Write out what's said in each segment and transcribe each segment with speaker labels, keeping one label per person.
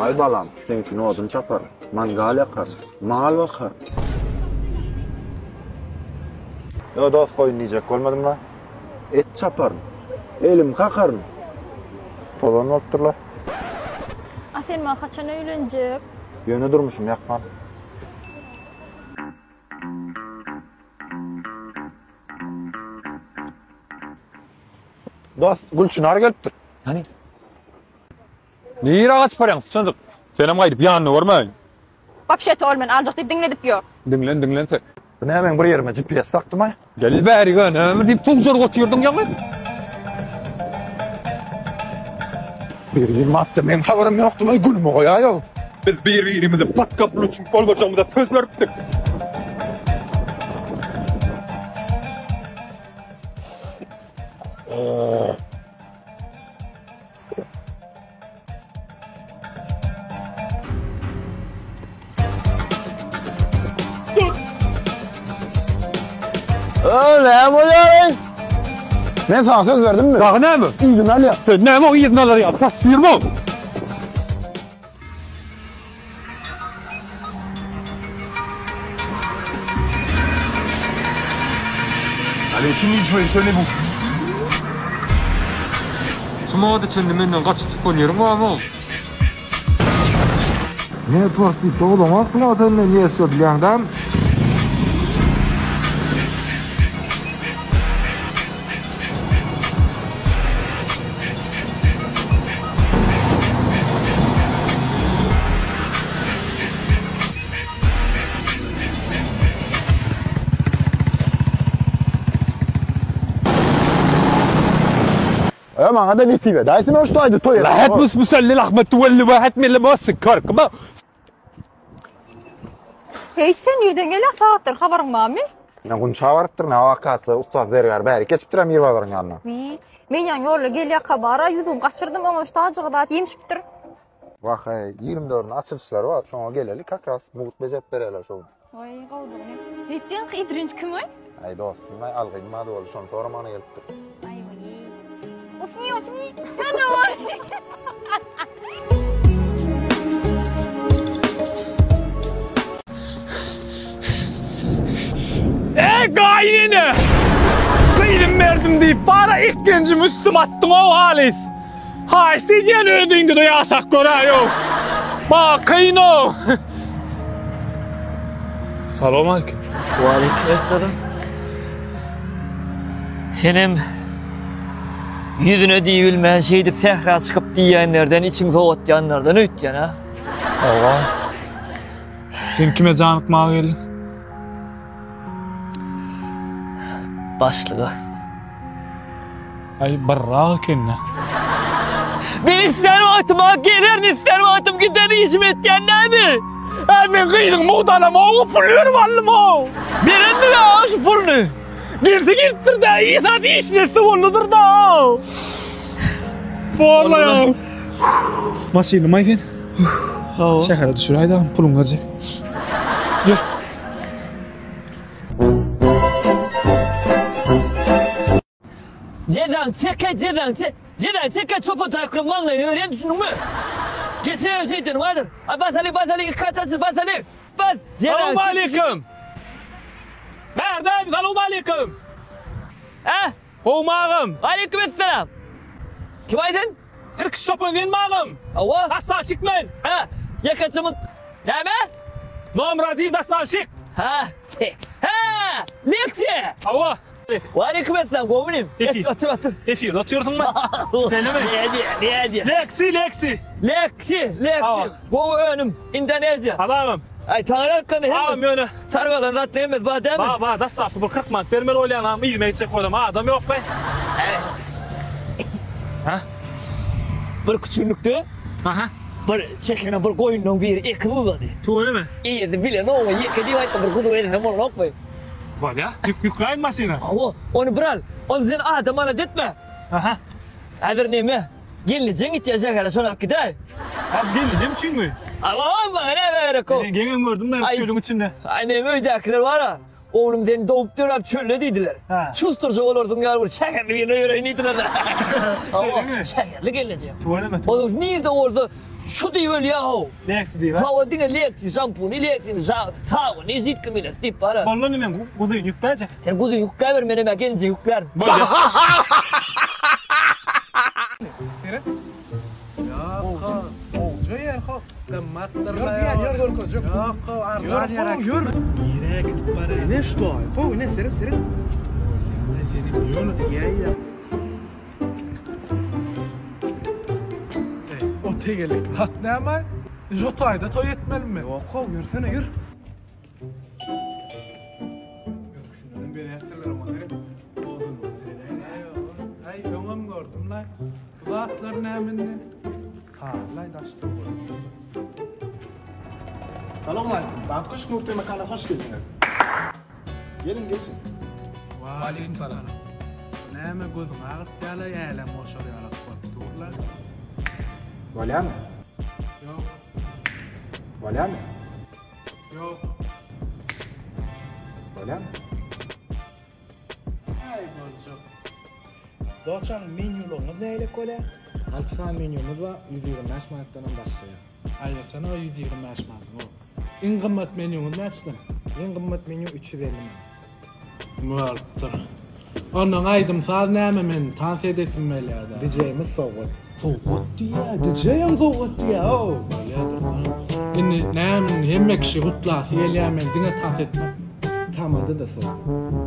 Speaker 1: Aý balam, seň üçin odun çaparyn, mangal ýakaryn, mal bakaryn. Ýo dost goýun diýjek bolmadym-la. Et çaparyn, elim kakaryn. Tozan bolupdyr-la.
Speaker 2: A sen maňa haçan öýlenjek?
Speaker 1: Ýöne durmuşym ýakman. Dost, Gülçynar gelipdir.
Speaker 3: Hany? Nirä gaçyp barýaň, syçanjyk? Senem gaýdyp ýanyny görmäýin.
Speaker 2: Wapşe-te ol meni aljak diýip diňledip ýör.
Speaker 3: Diňlen, diňlen sen.
Speaker 1: Bu näme meň bir ýerime GPS dakdymaý?
Speaker 3: Gel bärik-ä, näme diýip tugjaryp otyrdyň ýaňy?
Speaker 1: Bir ýyl matda meň habarym ýokdumaý, günümi goýaý-ow.
Speaker 3: Biz bir-birimizi patka pul üçin bolmajagymyza söz beripdik.
Speaker 1: Öö, näme bolýar-eý? Men saňa söz berdimmi?
Speaker 3: Dagy näme?
Speaker 1: Yzyny alýar.
Speaker 3: Sen näme oň yzyny alar ýaly? Tassyr bol.
Speaker 4: Allez, fini de jouer, tenez-vous.
Speaker 3: Şu magada çenli menden gaçyp çykan ýeriň barmy?
Speaker 1: Ne tost diýip dogulaňokmy sen men ýeşje bilýäňdäm? E maňa da nesip edäýsin o ştaýdy toý.
Speaker 3: Rahat mus musallil ahmet tuwalli wahat mille masik karkma.
Speaker 2: Heý, sen nirden gelýäň sagatdan habaryň barmy?
Speaker 1: Men Gunça barypdyryn, hawa akasy ussat zergär bärik geçipdirem Irbazaryň ýanyna.
Speaker 2: Wiý, men ýaňy ýolda gelýärkä bar-a ýüzügimi gaçyrdym, oňa ştajygy zat ýemşipdir.
Speaker 1: Wah-eý, 24-üne açylyşlary bar, şoňa geleli kak ras mugt bejerip bererler şo gün.
Speaker 2: Waý, gowudygyny. Heýtdiňki idrinç kim-aý?
Speaker 1: Aý dostum-aý, algym bardy boldy, şony soramana gelipdir.
Speaker 2: Aý, waý. Ofni, ofni. Hana
Speaker 5: Ey gaýynene! Gyzym berdim diýip bara ekgenjimi üstüme atdyň-ow halys. Haýyşt edýän özüňde-de ýaşap göräý-ow. Maňa kyn-ow. Salowmalikim.
Speaker 6: Waleýkim essalam. Senem ýüzüne diýibilmän şeýdip sähra çykyp diýýänlerden içiň sowatýanlardan öýtýän ha.
Speaker 5: Hawa. Sen kime janykmaga geldiň?
Speaker 6: Başlyga.
Speaker 5: Aý barrak ekende.
Speaker 6: Men islän wagtym a gelerin, islän wagtym giderin, işim etýän näme?
Speaker 5: Äý men gyzyň mugt alamok, pul berip aldym-ow.
Speaker 6: Berendir a şu puluny.
Speaker 5: Gelse gelipdir-dä, esasy işini etse boldudyr-da. Borlaýaň. Maşynymaý sen?
Speaker 6: Hawa.
Speaker 5: Şähere düşüräý-dä, puluňy berjek. Ýör.
Speaker 6: Jezaň çeke jezaň çek jezaň çeke çopan taýaklaryň maňlaýyna berýän düşündiňmi? Geçen şeýteni bardyr. A basaly basaly iki kat açyl basaly. Bas.
Speaker 5: Salowmaleýkim. Bärden salowmaleýkim.
Speaker 6: Hä?
Speaker 5: Gowmy agam?
Speaker 6: Aleýkum esselam. Kim aýdyn?
Speaker 5: Tirkiş çopan men agam.
Speaker 6: Hawa.
Speaker 5: Dastavşik men.
Speaker 6: Hä? Ýekeçimiz näme?
Speaker 5: Nomer 1 dastavşik.
Speaker 6: Hä? Hä? Leksiýa.
Speaker 5: Hawa.
Speaker 6: Waleýkim esselam, gowy inim. Geç, otur, otur.
Speaker 5: Efirde otyrsyňmy? Şeýlemi?
Speaker 6: Nädýä, nädýä?
Speaker 5: Leksi, leksi.
Speaker 6: Leksi, leksi. Gowy önüm. Indoneziýa.
Speaker 5: Halamam.
Speaker 6: Aý, taňry arkanda hemme.
Speaker 5: Agam ýöne.
Speaker 6: Sargalan zat hemmesi bar dälmi?
Speaker 5: Bar, bar, daslapky bir 40 manat bermeli bolýan agam, yzyna gitjek bolsam adam ýok be. Ha?
Speaker 6: Bir küçüklükde.
Speaker 5: Aha.
Speaker 6: Bir çekene bir goýundan biri ekiz guzlady.
Speaker 5: Tüweleme.
Speaker 6: Eýesi bilenok, ýeke diýip aýtdy, bir guzug etsem bolanokmy?
Speaker 5: Bolýa. Ýük ýükläýin maşyna.
Speaker 6: Hawa, ony bir al. Ony sen adam alat etme.
Speaker 5: Aha.
Speaker 6: Häzir neme? Gelnejeň gitýär şähere, şony alyp gidäý.
Speaker 5: Ha, gelnejem üçinmi?
Speaker 6: Hawa, maňa näme gerek o?
Speaker 5: Men geňem gördüm ben çölüň içinde.
Speaker 6: Aý, neme öýdäkiler bar-a. Oglum seni dogup döräp çölde diýdiler. Çusdurja bolarsyň ýaly bir şäherli birine bereýin diýdiler.
Speaker 5: Şeýlemi?
Speaker 6: Şäherli gelnejem.
Speaker 5: Tüweleme.
Speaker 6: Ol nirde bolsa. Şu diýip ölýär-how.
Speaker 5: Leksi diýip-ä?
Speaker 6: Hawa, diňe Leksi şampuny, Leksi sabyny, židki miles diýip bar-a.
Speaker 5: Boldy indi men guzyny ýükläýjek.
Speaker 6: Sen guzyny ýükläber, menem-ä gelinjegi ýüklärin.
Speaker 5: Bolýa.
Speaker 7: Seret. Ýok-how, gowja ýer-how. Gymmatdyr-la. Ýör diýýän, ýör görkezjek. Ýok-how, arzan ýer äkitdim. Ýör, Nirä äkidip barýaň? Ine şu toý. How, ine seret, seret. Bolýa-la, senem ýöne diýäý-ä. Eý, o tegelek zat näme-aý? Indi şo taýda toý etmelimi? Ýok-how, ýörsene, ýör. Öňküsindenem beräpdirler oňa seret. Owadanlygyna seredäý-dä. Aý, öňem gördüm-laý. Bu zatlar näme indi? Parlaý daşda görünýär.
Speaker 8: Salowmaleýkim, Bagt Köşk Nurty mekana hoş geldiňiz. Geliň geçiň.
Speaker 7: Waleýkim salam. Bu näme gözüňi agyrtýala älem goşar ýalak bolup durla.
Speaker 8: Bolýamy?
Speaker 7: Ýok.
Speaker 8: Bolýamy?
Speaker 7: Ýok.
Speaker 8: Bolýamy?
Speaker 7: Aý boljak.
Speaker 8: Doçan menýularyňyz nähilek bolýar? Alty sany menýumyz bar, 125 manatdanam başlaýar.
Speaker 7: Aýyrsana o 125 manadyň o. Iň gymmat menýuňyz näçeden?
Speaker 8: Iň gymmat menýu 350 manat.
Speaker 7: Bolupdyr. Onnoň aýdym saz näme men tans edesim gelýärda.
Speaker 8: DJ-miz sowgat.
Speaker 7: Sowgat diýýä, DJ-em sowgat diýýä ow. Bolýa dursana. Indi näme indi hemme kişi gutlasy gelýär men diňe tans etmek.
Speaker 8: Tamada-da sowgat.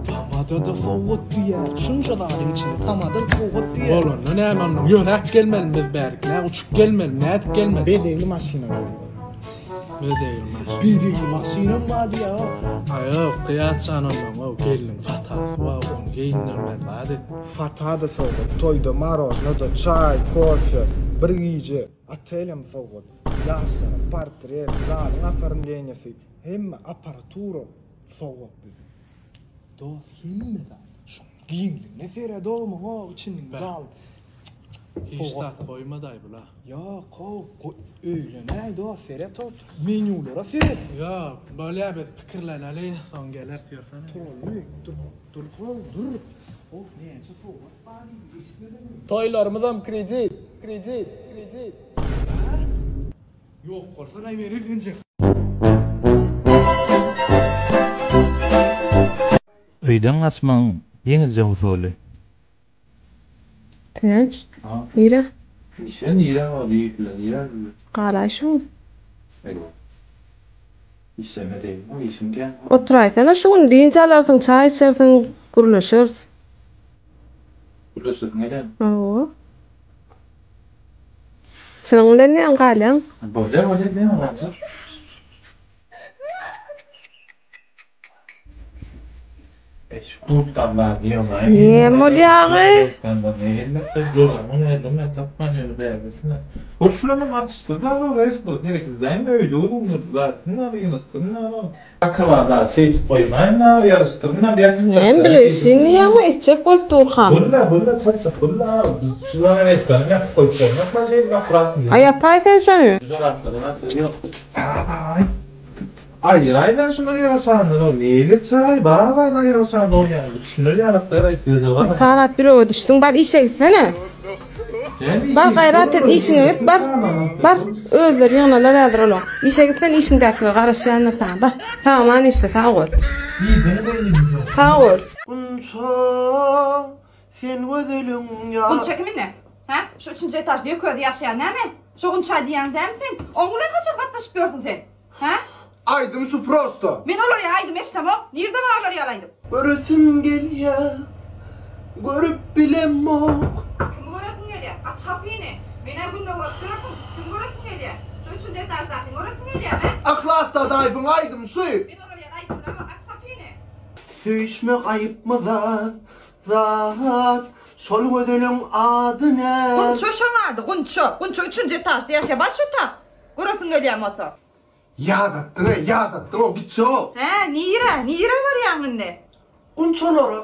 Speaker 7: Tamada-da sowgat diýýär. Şunça zadyň içinde tamada sowgat diýýär. Bolanda näme onnoň ýöräp gelmelimi biz bärik nä uçup gelmelimi nädip gelmeli?
Speaker 8: Bezegli maşyna sowgat.
Speaker 7: Bezegli maşyn.
Speaker 8: Bezegli maşynam bar diýýär.
Speaker 7: Aý ýok Gyýat jan onnoň ow gelniň fatasy bar ony geýindirmeli zat et.
Speaker 8: Fata-da sowgat, toýda marožno-da, çaý, kofe, bir gije, otelem sowgat, ýaşlara portret, zalyň oformleniýasy, hemme apparatura sowgat bize. Dos hemme zat. Şu giňligine sered-ow muňa içiniň zal.
Speaker 7: Hiç zat goýmadaý bula.
Speaker 8: Ýok how öýlenäý dos seret-ow menýulara seret.
Speaker 7: Ýok bolýa biz pikirleneli soň geleris ýörsene.
Speaker 8: Turaly dur dur how dur. How näçe sowgat bar diýdi eşitmediňmi?
Speaker 9: Toýlarymyzam kredit kredit kredit.
Speaker 7: Hä? Ýok bolsanaý men ilkinji.
Speaker 10: Öýden gaçmagyň ýeňilje usuly.
Speaker 11: Tynç. Nirä?
Speaker 10: Işe nirä bar diýip nirä diýip.
Speaker 11: Galaý şu gün.
Speaker 10: Eý. Işleme degme işim kän.
Speaker 11: Oturaýsana şu gün dynç alarsyň çaý içersiň gürleşeris.
Speaker 10: Gürleşesiň gelýärmi?
Speaker 11: Hawa. Çynyň bilen diýýäň galýaň.
Speaker 10: Bolýar bolýar diýme galjak.
Speaker 11: Näme bolýagy? Näme bileýin diýýäňmi etjek bolup durkam. Aý ýapaý sen şony.
Speaker 10: Aýyraýlar şuny aýraşandan ol neýle çaý bar zat aýraşan ol ýaly düşüner ýaly däl size bar.
Speaker 11: Sagat ýürege düşdüň bar işe gitsene. Bar gaýrat et işiňe git bar. Bar özleri ýygnalar häzir olar. Işe gitsen işiňdäkiler garaşýandyr saňa bar. Sag-aman işle sag bol. Sag bol.
Speaker 12: Gunça sen gözeliň ýa.
Speaker 13: Gunça kim indi? Hä? Şu üçünji etažda ýeke özi ýaşaýan näme? Şo Gunça diýýäň dämi sen? Oň bilen haçan gatnaşyp ýörsüň sen? Hä?
Speaker 4: Aýdym şu prosto.
Speaker 13: Men olar ýaly aýdym eşidemok. Nirde bar olar ýaly aýdym?
Speaker 12: Göresim gelýä, görüp bilemok.
Speaker 13: Kimi göresiň gelýä? Aç gapyny. Menä günde görüp ýörsüň. Kimi göresiň gelýä? Şu üçünji etaždakyny göresiň gelýämi?
Speaker 4: Yhlas Dadaýewiň aýdymy şu.
Speaker 13: Men olar ýaly aýdym bilemok. Aç gapyny.
Speaker 12: Söýüşmek aýypmy zat, zat, Şol gözeliň ady nä?
Speaker 13: Gunça şoň ady, Gunça. Gunça üçünji etažda ýaşaýar. Bar şu tak. Göresiň gelýän bolsa.
Speaker 4: Ýadatdyň-eý, ýadatdyň-ow, gitjeg-ow.
Speaker 13: Hä, nirä, nirä barýaň indi?
Speaker 12: Gunçalara.